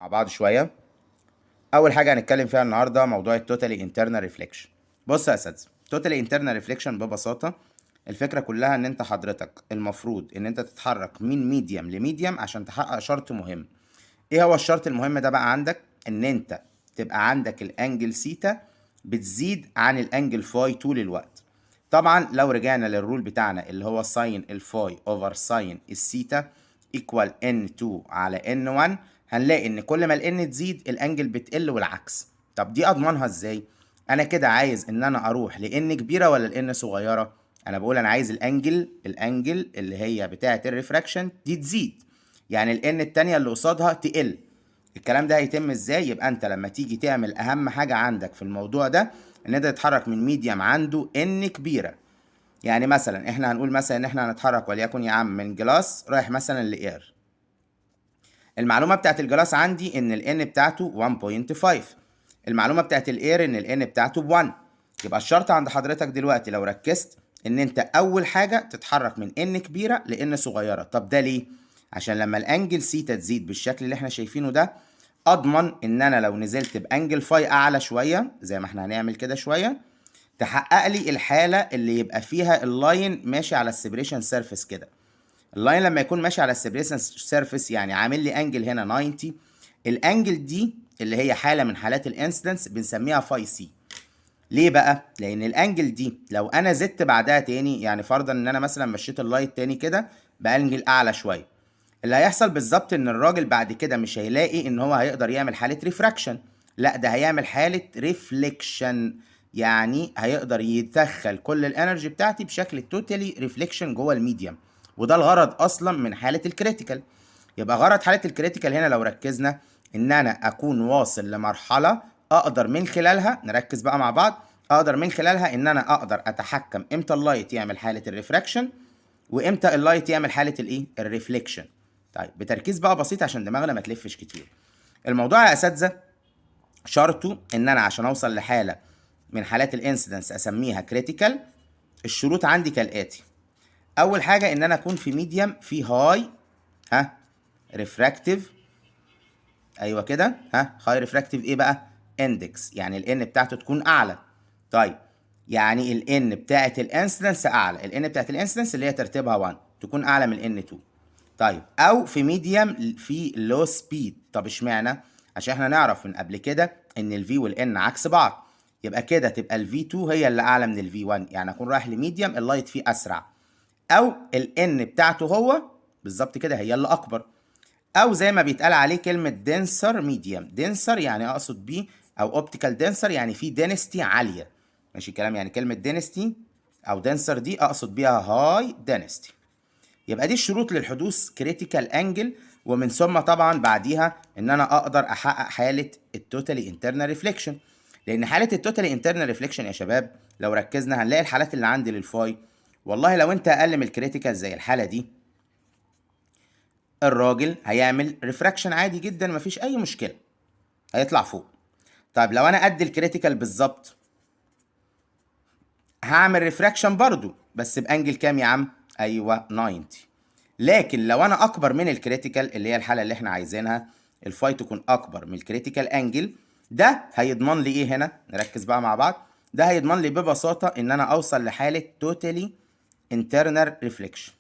مع بعض شويه. اول حاجة هنتكلم فيها النهارده موضوع ال totally internal reflection. بص يا اساتذه، totally internal reflection ببساطة الفكرة كلها ان انت حضرتك المفروض ان انت تتحرك من medium ل medium عشان تحقق شرط مهم. ايه هو الشرط المهم ده بقى؟ عندك ان انت تبقى عندك ال angle theta بتزيد عن ال angle phi طول الوقت. طبعا لو رجعنا لل rule بتاعنا اللي هو sine ال phi over sine ال theta equal n2 على n1، هنلاقي ان كل ما ال n تزيد ال angle بتقل والعكس. طب دي اضمنها ازاي؟ انا كده عايز ان انا اروح ل n كبيرة ولا ل n صغيره؟ انا بقول انا عايز ال angle اللي هي بتاعه ال refraction دي تزيد، يعني ال n التانية اللي قصادها تقل. الكلام ده هيتم ازاي؟ يبقى انت لما تيجي تعمل اهم حاجة عندك في الموضوع ده ان انت تتحرك من medium عنده n كبيره. يعني مثلا احنا هنقول مثلا ان احنا هنتحرك وليكن يا عم من glass رايح مثلا ل air. المعلومة بتاعت ال glass عندي ان ال n بتاعته 1.5، المعلومة بتاعت ال air ان ال n بتاعته ب 1. يبقى الشرط عند حضرتك دلوقتي لو ركزت ان انت اول حاجة تتحرك من n كبيرة ل n صغيره. طب ده ليه؟ عشان لما ال angle theta تزيد بالشكل اللي احنا شايفينه ده، اضمن ان انا لو نزلت ب angle phi اعلى شوية زي ما احنا هنعمل كده شوية تحقق لي الحالة اللي يبقى فيها ال line ماشي على ال separation surface كده. ال line لما يكون ماشي على ال separation surface يعني عامل لي angle هنا 90. ال angle دي اللي هي حاله من حالات ال incidence بنسميها phi c. ليه بقى؟ لان ال angle دي لو انا زدت بعدها تاني، يعني فرضا ان انا مثلا مشيت ال light تاني كده ب angle اعلى شويه، اللي هيحصل بالظبط ان الراجل بعد كده مش هيلاقي ان هو هيقدر يعمل حاله refraction، لا ده هيعمل حاله reflection، يعني هيقدر يدخل كل ال energy بتاعتي بشكل totally reflection جوه ال medium. وده الغرض اصلا من حاله ال critical. يبقى غرض حاله ال critical هنا لو ركزنا ان انا اكون واصل لمرحلة اقدر من خلالها، نركز بقى مع بعض، اقدر من خلالها ان انا اقدر اتحكم امتى ال light يعمل حاله ال refraction وامتى ال light يعمل حاله الايه؟ ال reflection. طيب بتركيز بقى بسيط عشان دماغنا ما تلفش كتير. الموضوع يا اساتذة شرطه ان انا عشان اوصل لحاله من حالات ال incidence اسميها critical، الشروط عندي كالاتي: اول حاجة ان انا اكون في medium في high ها refractive، ايوه كده، ها high refractive ايه بقى؟ index، يعني ال n بتاعته تكون اعلى. طيب يعني ال n بتاعت ال incidence اعلى، ال n بتاعت ال incidence اللي هي ترتيبها 1 تكون اعلى من ال n 2. طيب او في medium في low speed. طب اشمعنى؟ عشان احنا نعرف من قبل كده ان ال v وال n عكس بعض، يبقى كده تبقى ال v 2 هي اللي اعلى من ال v 1، يعني اكون رايح ل medium ال light فيه اسرع او ال n بتاعته هو بالظبط كده هي اللي اكبر، او زي ما بيتقال عليه كلمة denser medium. denser يعني اقصد بيه او optical denser يعني في density عاليه، ماشي الكلام؟ يعني كلمة density او denser دي اقصد بيها high density. يبقى دي الشروط للحدوث critical angle، ومن ثم طبعا بعديها ان انا اقدر احقق حاله ال totally internal reflection. لان حاله ال totally internal reflection يا شباب لو ركزنا هنلاقي الحالات اللي عندي لل phi، والله لو انت اقل من ال critical زي الحالة دي الراجل هيعمل refraction عادي جدا، مفيش اي مشكله، هيطلع فوق. طيب لو انا قد ال critical بالظبط هعمل refraction برضو بس ب angle كام يا عم؟ ايوه 90. لكن لو انا اكبر من ال critical اللي هي الحالة اللي احنا عايزينها، ال phi تكون اكبر من ال critical angle، ده هيضمن لي ايه هنا؟ نركز بقى مع بعض. ده هيضمن لي ببساطة ان انا اوصل لحاله totally internal reflection،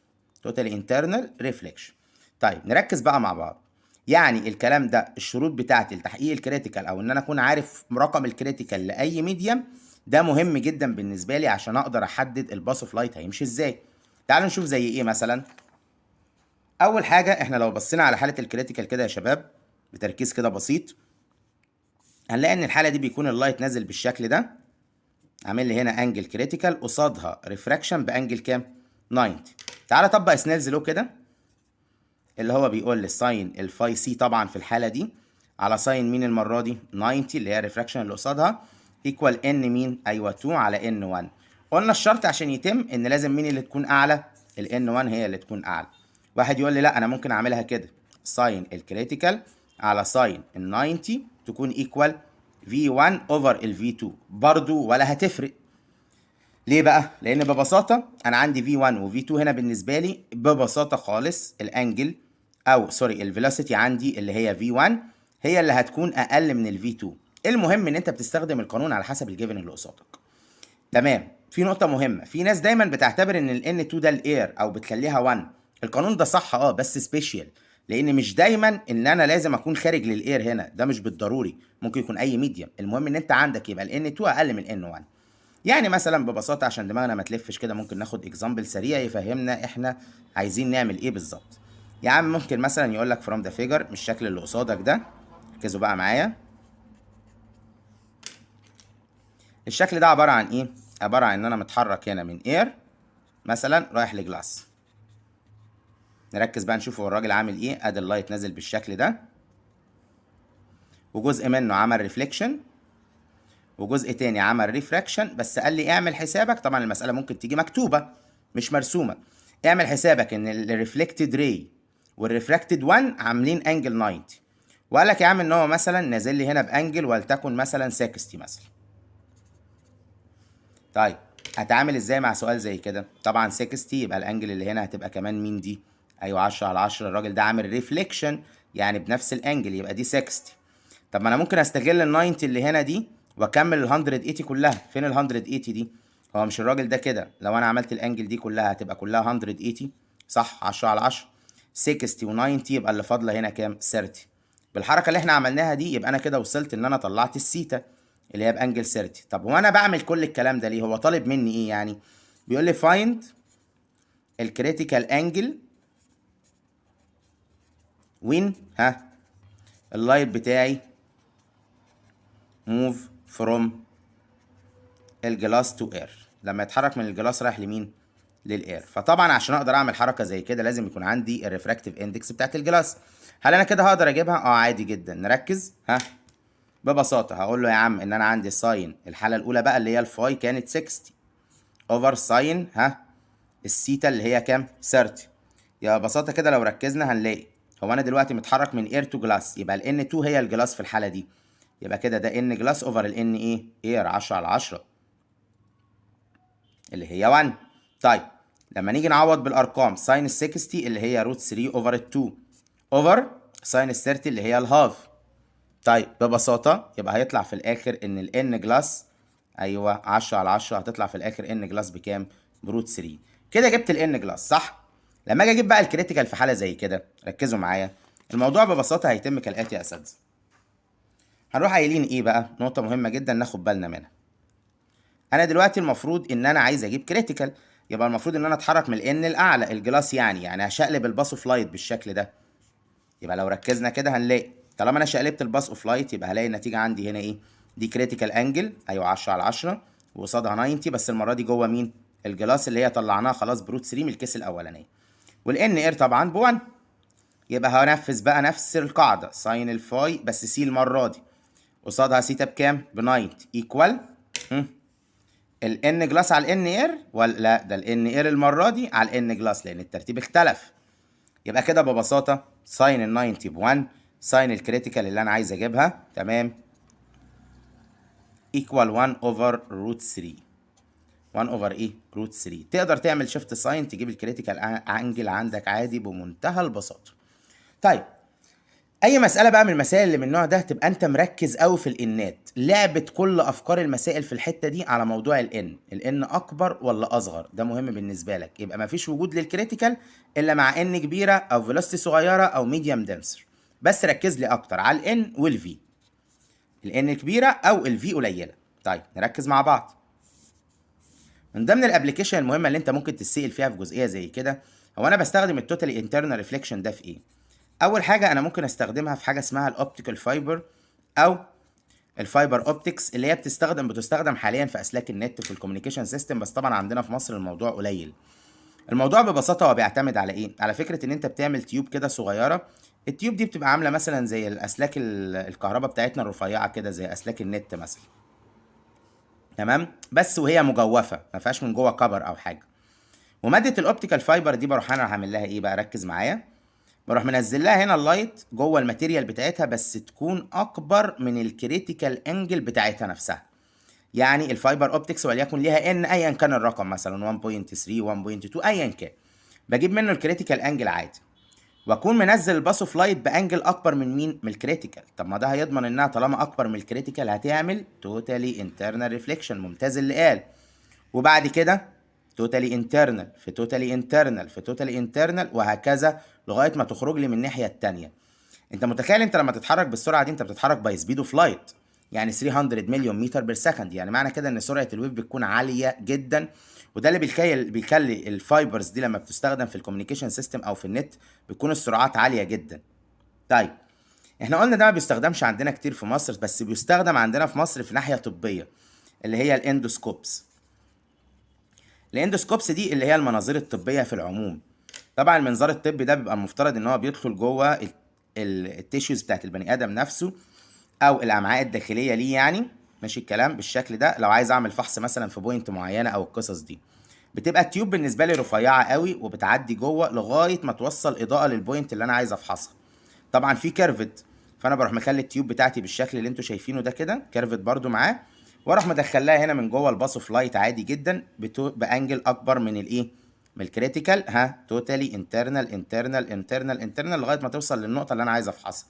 totally internal reflection. طيب نركز بقى مع بعض. يعني الكلام ده الشروط بتاعتي لتحقيق ال critical او ان انا اكون عارف رقم ال critical لاي medium، ده مهم جدا بالنسبة لي عشان اقدر احدد ال path of light هيمشي ازاي. تعالوا نشوف زي ايه مثلا. اول حاجة احنا لو بصينا على حاله ال critical كده يا شباب بتركيز كده بسيط، هنلاقي ان الحالة دي بيكون ال light نازل بالشكل ده، عامل لي هنا angle critical قصادها refraction ب angle كام؟ 90. تعالى طبق Snell's law كده اللي هو بيقول لي sine ال phi c طبعا في الحالة دي على sine مين المرة دي؟ 90 اللي هي ال refraction اللي قصادها، equal n مين؟ ايوه 2 على n 1. قلنا الشرط عشان يتم ان لازم مين اللي تكون اعلى؟ ال n 1 هي اللي تكون اعلى. واحد يقول لي لا انا ممكن اعملها كده sine ال critical على sine ال 90 تكون equal V1 over ال V2، برضو ولا هتفرق. ليه بقى؟ لان ببساطة انا عندي V1 و V2 هنا بالنسبة لي ببساطة خالص ال angle او sorry ال velocity عندي اللي هي V1 هي اللي هتكون اقل من ال V2. المهم ان انت بتستخدم القانون على حسب ال given اللي قصادك. تمام. في نقطة مهمة، في ناس دايما بتعتبر ان ال N2 ده ال air او بتخليها 1. القانون ده صح بس special، لان مش دايما ان انا لازم اكون خارج لل air هنا، ده مش بالضروري، ممكن يكون اي medium. المهم ان انت عندك يبقى ال N2 اقل من N1. يعني مثلا ببساطة عشان دماغنا ما تلفش كده، ممكن ناخد example سريع يفهمنا احنا عايزين نعمل ايه بالظبط. يا عم ممكن مثلا يقول لك from the figure، مش الشكل اللي قصادك ده، ركزوا بقى معايا. الشكل ده عبارة عن ايه؟ عبارة عن ان انا متحرك هنا من air مثلا رايح ل glass. نركز بقى نشوف هو الراجل عامل ايه. ادي ال light نازل بالشكل ده، وجزء منه عمل reflection وجزء تاني عمل refraction. بس قال لي اعمل حسابك، طبعا المسألة ممكن تيجي مكتوبة مش مرسومة، اعمل حسابك ان ال reflected ray وال refracted 1 عاملين angle 90، وقال لك يا عم ان هو مثلا نازل لي هنا ب angle ولتكن مثلا 60 مثلا. طيب هتعامل ازاي مع سؤال زي كده؟ طبعا 60 يبقى ال angle اللي هنا هتبقى كمان مين دي؟ ايوه 10 على 10، الراجل ده عامل reflection يعني بنفس ال angle، يبقى دي 60. طب ما انا ممكن استغل ال 90 اللي هنا دي واكمل ال 180 كلها. فين ال 180 دي؟ هو مش الراجل ده كده لو انا عملت ال angle دي كلها هتبقى كلها 180 صح؟ 10 على 10، 60 و90 يبقى اللي فاضلة هنا كام؟ 30. بالحركة اللي احنا عملناها دي يبقى انا كده وصلت ان انا طلعت السيتا اللي هي ب angle 30. طب وانا بعمل كل الكلام ده ليه؟ هو طالب مني ايه يعني؟ بيقول لي find ال critical angle when ها ال light بتاعي move from ال glass to air، لما يتحرك من ال glass رايح لمين؟ لل air. فطبعا عشان اقدر اعمل حركة زي كده لازم يكون عندي ال refractive index بتاعت ال glass. هل انا كده هقدر اجيبها؟ عادي جدا. نركز ها ببساطة، هقول له يا عم ان انا عندي sine الحالة الاولى بقى اللي هي ال phi كانت 60 over sine ها السيتا اللي هي كام؟ 30. يا ببساطة كده لو ركزنا هنلاقي هو انا دلوقتي متحرك من air to glass، يبقى ال N 2 هي ال glass في الحالة دي، يبقى كده ده N glass over ال N ايه؟ air 10 على 10 اللي هي 1. طيب لما نيجي نعوض بالارقام، sine ال 60 اللي هي root 3 over 2 over sine ال 30 اللي هي ال half. طيب ببساطة يبقى هيطلع في الاخر ان ال N glass ايوه 10 على 10 هتطلع في الاخر N glass بكام؟ ب root 3. كده جبت ال N glass صح؟ لما اجي اجيب بقى ال critical في حالة زي كده، ركزوا معايا، الموضوع ببساطة هيتم كالاتي يا اساتذة. هنروح قايلين ايه بقى؟ نقطة مهمة جدا ناخد بالنا منها. انا دلوقتي المفروض ان انا عايز اجيب critical، يبقى المفروض ان انا اتحرك من ال N الاعلى ال glass، يعني هشقلب ال path of light بالشكل ده. يبقى لو ركزنا كده هنلاقي طالما انا شقلبت ال path of light يبقى هلاقي النتيجة عندي هنا ايه؟ دي critical angle ايوه 10 على 10 وقصادها 90، بس المرة دي جوه مين؟ ال glass اللي هي طلعناها خلاص ب root 3 من ال case الاولانية. وال N air طبعا ب 1. يبقى هنفذ بقى نفس القاعدة، sine ال phi بس C المرة دي قصادها سيتا بكام؟ ب 90 equal ال N glass على ال N air، ولا لا ده ال N air المرة دي على ال N glass لان الترتيب اختلف. يبقى كده ببساطة sine ال 90 ب 1، sine ال critical اللي انا عايز اجيبها تمام equal 1 over root 3. 1 over ايه؟ root 3. تقدر تعمل shift sine تجيب ال critical angle عندك عادي بمنتهى البساطة. طيب اي مسالة بقى من المسائل اللي من النوع ده تبقى انت مركز قوي في ال N ات. لعبه كل افكار المسائل في الحتة دي على موضوع ال N، ال N اكبر ولا اصغر، ده مهم بالنسبة لك. يبقى مفيش وجود لل critical الا مع N كبيرة او velocity صغيرة او medium denser. بس ركز لي اكتر على ال N وال V، ال N كبيرة او ال V قليله. طيب نركز مع بعض. من ضمن ال application المهمة اللي انت ممكن تتسال فيها في جزئية زي كده، هو انا بستخدم ال totally internal reflection ده في ايه؟ اول حاجة انا ممكن استخدمها في حاجة اسمها ال optical fiber او ال fiber optics، اللي هي بتستخدم حاليا في اسلاك النت في ال communication system، بس طبعا عندنا في مصر الموضوع قليل. الموضوع ببساطة هو بيعتمد على ايه؟ على فكرة ان انت بتعمل tube كده صغيرة، ال tube دي بتبقى عامله مثلا زي الاسلاك الكهرباء بتاعتنا الرفيعة كده، زي اسلاك النت مثلا، تمام؟ بس وهي مجوفة ما فيهاش من جوه copper او حاجة. ومادة ال optical fiber دي بروح انا عامل لها ايه بقى؟ ركز معايا. بروح منزل لها هنا ال light جوه ال material بتاعتها، بس تكون اكبر من ال critical angle بتاعتها نفسها. يعني ال fiber optics وليكن ليها N ايا كان الرقم، مثلا 1.3 1.2 ايا كان، بجيب منه ال critical angle عادي، واكون منزل ال path of light ب angle اكبر من مين؟ من ال critical. طب ما ده هيضمن انها طالما اكبر من ال critical هتعمل totally internal reflection. ممتاز اللي قال. وبعد كده totally internal في totally internal في totally internal وهكذا لغاية ما تخرج لي من الناحية الثانيه. انت متخيل انت لما تتحرك بالسرعة دي، انت بتتحرك by speed of light، يعني 300 مليون meter per second، يعني معنى كده ان سرعة ال wave بتكون عالية جدا. وده اللي بيخلي ال fibers دي لما بتستخدم في ال communication system او في النت بتكون السرعات عالية جدا. طيب احنا قلنا ده ما بيستخدمش عندنا كتير في مصر، بس بيستخدم عندنا في مصر في ناحية طبية اللي هي ال endoscopes. ال endoscopes دي اللي هي المناظير الطبية في العموم. طبعا المنظار الطبي ده بيبقى المفترض ان هو بيدخل جوه ال tissues بتاعت البني ادم نفسه او الامعاء الداخلية ليه، يعني ماشي الكلام بالشكل ده. لو عايز اعمل فحص مثلا في point معينة او القصص دي، بتبقى ال tube بالنسبة لي رفيعة قوي وبتعدي جوه لغاية ما توصل اضاءه لل point اللي انا عايز افحصها. طبعا في curved، فانا بروح مخلي ال tube بتاعتي بالشكل اللي انتوا شايفينه ده كده curved برده معاه، واروح مدخلها هنا من جوه ال path of light عادي جدا ب angle اكبر من الايه؟ من ال critical. ها، totally internal internal internal internal لغاية ما توصل للنقطة اللي انا عايز افحصها،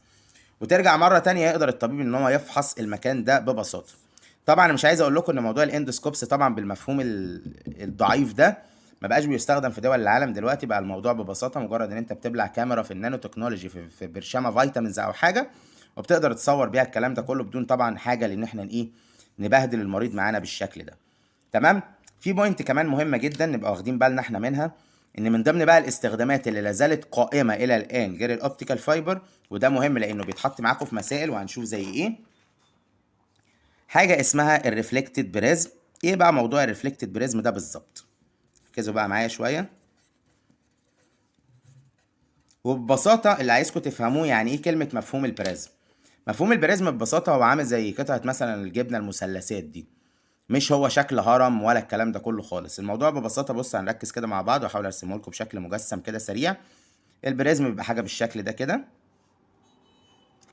وترجع مرة تانية يقدر الطبيب ان هو يفحص المكان ده ببساطة. طبعا انا مش عايز اقول لكم ان موضوع ال endoscopes طبعا بالمفهوم الضعيف ده ما بقاش بيستخدم في دول العالم دلوقتي. بقى الموضوع ببساطة مجرد ان انت بتبلع كاميرا في النانو تكنولوجي في برشامه vitamins او حاجه، وبتقدر تصور بيها الكلام ده كله بدون طبعا حاجة لان احنا ايه نبهدل المريض معانا بالشكل ده. تمام. في point كمان مهمة جدا نبقى واخدين بالنا احنا منها، ان من ضمن بقى الاستخدامات اللي لازالت قائمة الى الان غير ال optical fiber، وده مهم لانه بيتحط معاكم في مسائل وهنشوف زي ايه، حاجة اسمها ال reflected prism. ايه بقى موضوع ال reflected prism ده بالظبط؟ ركزوا بقى معايا شوية. وببساطة اللي عايزكم تفهموه يعني ايه كلمة مفهوم ال prism. مفهوم ال prism ببساطة هو عامل زي قطعه مثلا الجبنة المثلثات دي، مش هو شكل هرم ولا الكلام ده كله خالص. الموضوع ببساطة، بص هنركز كده مع بعض واحاول ارسمه لكم بشكل مجسم كده سريع. ال prism بيبقى حاجة بالشكل ده كده،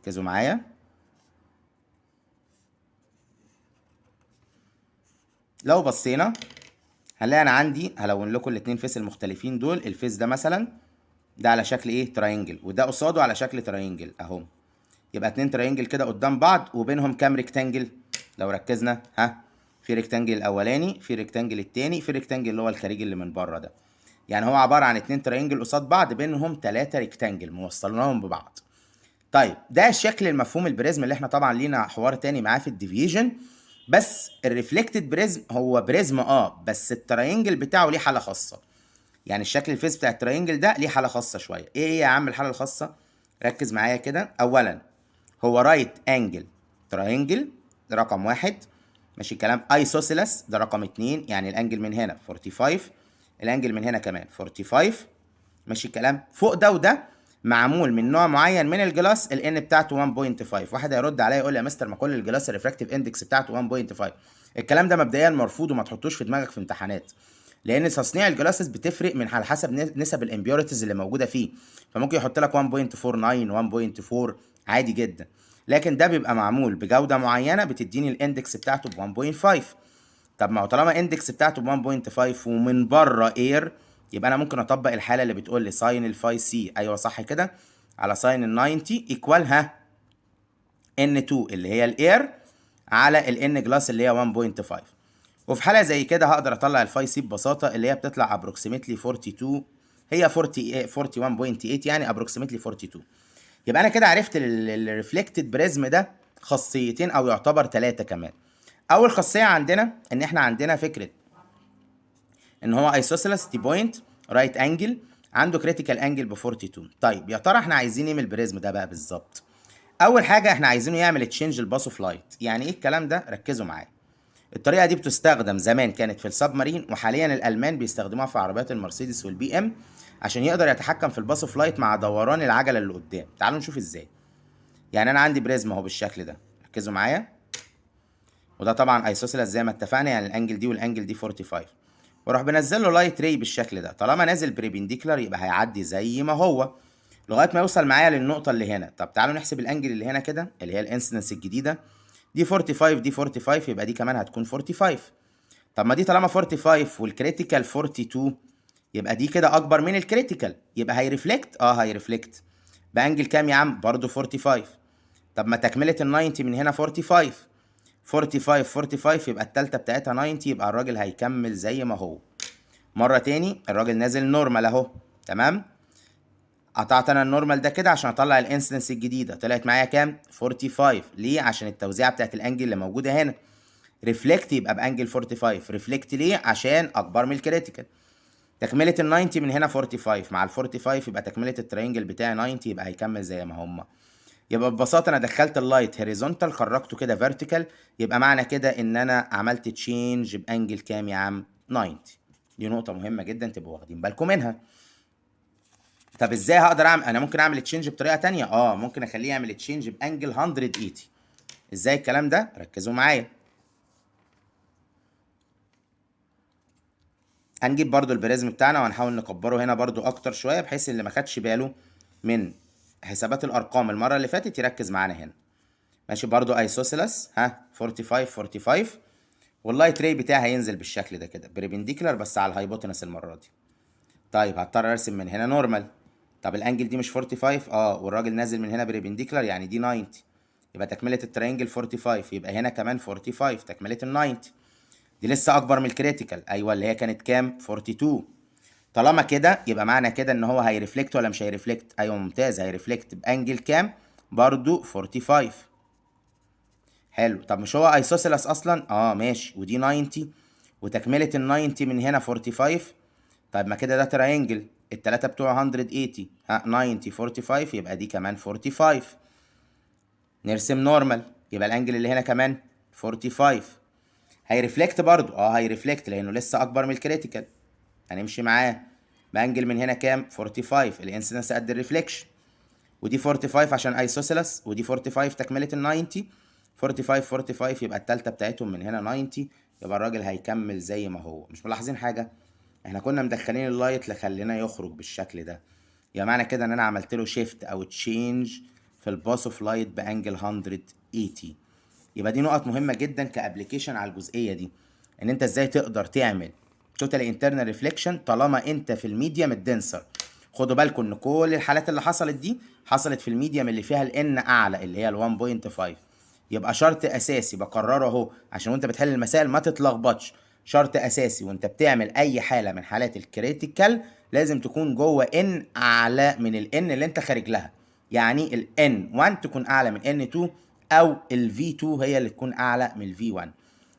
ركزوا معايا. لو بصينا هنلاقي انا عندي، هلون لكم الاتنين face المختلفين دول. ال face ده مثلا ده على شكل ايه؟ triangle، وده قصاده على شكل triangle اهو، يبقى اتنين triangle كده قدام بعض وبينهم كام rectangle؟ لو ركزنا ها، في rectangle الاولاني، في rectangle التاني، في rectangle اللي هو الخارجي اللي من بره ده. يعني هو عبارة عن اتنين triangle قصاد بعض بينهم 3 rectangle موصلناهم ببعض. طيب ده شكل المفهوم ال prism اللي احنا طبعا لينا حوار تاني معاه في ال deviation. بس ال reflected prism هو prism بس ال triangle بتاعه ليه حاله خاصة. يعني الشكل ال face بتاع ال triangle ده ليه حاله خاصة شوية. ايه يا عم الحالة الخاصة؟ ركز معايا كده. اولا هو right angle triangle، ده رقم 1، ماشي الكلام. isosceles ده رقم 2، يعني ال angle من هنا 45، ال angle من هنا كمان 45، ماشي الكلام. فوق ده وده معمول من نوع معين من ال glass، ال n بتاعته 1.5. واحد هيرد عليا يقول لي يا مستر ما كل ال glass ال refractive index بتاعته 1.5. الكلام ده مبدئيا مرفوض وما تحطوش في دماغك في امتحانات، لان تصنيع ال glasses بتفرق من على حسب نسب ال impurities اللي موجودة فيه، فممكن يحط لك 1.49 1.4 عادي جدا، لكن ده بيبقى معمول بجوده معينة بتديني ال index بتاعته ب 1.5. طب ما هو طالما index بتاعته ب 1.5 ومن بره air، يبقى انا ممكن اطبق الحالة اللي بتقول لي sine ال phi c، ايوه صح كده، على sine ال 90 equal ها n 2 اللي هي ال air على ال n glass اللي هي 1.5. وفي حاله زي كده هقدر اطلع ال phi c ببساطة اللي هي بتطلع approximately 42، هي 41.8، يعني approximately 42. يبقى انا كده عرفت ال reflected prism ده خاصيتين او يعتبر 3 كمان. اول خاصية عندنا ان احنا عندنا فكرة ان هو isosceles، دي point، right angle، عنده critical angle ب 42. طيب يا ترى احنا عايزين ايه من ال prism ده بقى بالظبط؟ اول حاجة احنا عايزينه يعمل change ال path of light. يعني ايه الكلام ده؟ ركزوا معايا. الطريقة دي بتستخدم زمان كانت في ال submarine، وحاليا الالمان بيستخدموها في عربيات المرسيدس والبي ام عشان يقدر يتحكم في ال path of light مع دوران العجلة اللي قدام. تعالوا نشوف ازاي. يعني انا عندي prism اهو بالشكل ده، ركزوا معايا، وده طبعا isosceles زي ما اتفقنا، يعني ال angle دي وال angle دي 45، واروح بنزل له light ray بالشكل ده. طالما نازل perpendicular يبقى هيعدي زي ما هو لغاية ما يوصل معايا للنقطة اللي هنا. طب تعالوا نحسب ال angle اللي هنا كده اللي هي ال incidence الجديدة دي 45، دي 45، يبقى دي كمان هتكون 45. طب ما دي طالما 45 وال critical 42، يبقى دي كده اكبر من ال critical، يبقى هي reflect. هي reflect ب angle كام يا عم؟ برضو 45. طب ما تكمله ال 90 من هنا 45، 45 45، يبقى التالتة بتاعتها 90، يبقى الراجل هيكمل زي ما هو. مرة تاني الراجل نازل normal اهو، تمام؟ قطعت انا ال normal ده كده عشان اطلع ال incidence الجديدة، طلعت معايا كام؟ 45. ليه؟ عشان التوزيعة بتاعت ال angle اللي موجودة هنا. reflect يبقى ب angle 45. reflect ليه؟ عشان اكبر من ال critical. تكملة ال 90 من هنا 45 مع ال 45، يبقى تكملة ال triangle بتاعي 90، يبقى هيكمل زي ما هما. يبقى ببساطة أنا دخلت ال light horizontal خرجته كده vertical، يبقى معنى كده إن أنا عملت change ب angle كام يا عم؟ 90. دي نقطة مهمة جدا تبقوا واخدين بالكم منها. طب ازاي هقدر اعمل؟ انا ممكن اعمل change بطريقة تانية. ممكن اخليه يعمل change ب angle 180. ازاي الكلام ده؟ ركزوا معايا. هنجيب برضو ال prism بتاعنا وهنحاول نكبره هنا برضو اكتر شوية، بحيث اللي ما خدش باله من حسابات الارقام المرة اللي فاتت يركز معانا هنا. ماشي، برضو isosceles، ها 45 45، وال light ray بتاعي هينزل بالشكل ده كده perpendicular بس على ال hypotenuse المرة دي. طيب هضطر ارسم من هنا normal. طب ال angle دي مش 45؟ والراجل نازل من هنا perpendicular يعني دي 90، يبقى تكملة ال triangle 45، يبقى هنا كمان 45 تكملة ال 90. دي لسه اكبر من ال critical، ايوه اللي هي كانت كام؟ 42. طالما كده يبقى معنى كده ان هو هي reflect ولا مش هي reflect؟ ايوه ممتاز، هي reflect ب angle كام؟ برضو 45. حلو. طب مش هو isosceles اصلا؟ ماشي، ودي 90 وتكملة ال 90 من هنا 45. طيب ما كده ده triangle، التلاتة بتوع 180، ها 90 45، يبقى دي كمان 45. نرسم normal، يبقى ال angle اللي هنا كمان 45. هي reflect برضو، هي reflect لانه لسه اكبر من ال critical. هنمشي معاه ب angle من هنا كام؟ 45، ال incidence قد ال reflection، ودي 45 عشان isosceles، ودي 45 تكملة ال 90، 45 45، يبقى التالتة بتاعتهم من هنا 90، يبقى الراجل هيكمل زي ما هو. مش ملاحظين حاجة؟ احنا كنا مدخلين ال light لخلينا يخرج بالشكل ده، يبقى معنى كده ان انا عملت له shift او change في ال path of light ب angle 180. يبقى دي نقط مهمة جدا ك application على الجزئية دي، ان انت ازاي تقدر تعمل total internal reflection طالما انت في ال medium ال denser. خدوا بالكم ان كل الحالات اللي حصلت دي حصلت في ال medium اللي فيها ال n اعلى اللي هي ال 1.5. يبقى شرط اساسي بكرره اهو عشان وانت بتحل المسائل ما تتلخبطش، شرط اساسي وانت بتعمل اي حاله من حالات ال critical لازم تكون جوه n اعلى من ال n اللي انت خارج لها، يعني ال n1 تكون اعلى من n2 او ال v2 هي اللي تكون اعلى من ال v1.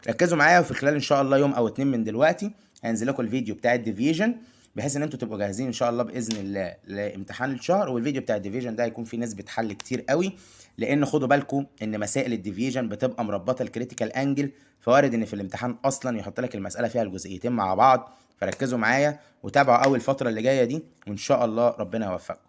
ركزوا معايا، وفي خلال ان شاء الله يوم او اتنين من دلوقتي هينزل لكم الفيديو بتاع ال deviation، بحيث ان انتوا تبقوا جاهزين ان شاء الله باذن الله لامتحان الشهر. والفيديو بتاع ال deviation ده هيكون فيه نسبه حل كتير قوي، لان خدوا بالكم ان مسائل ال deviation بتبقى مربطه ال critical angle، فوارد ان في الامتحان اصلا يحط لك المساله فيها الجزئيتين مع بعض. فركزوا معايا وتابعوا اول الفتره اللي جايه دي، وان شاء الله ربنا يوفقكم.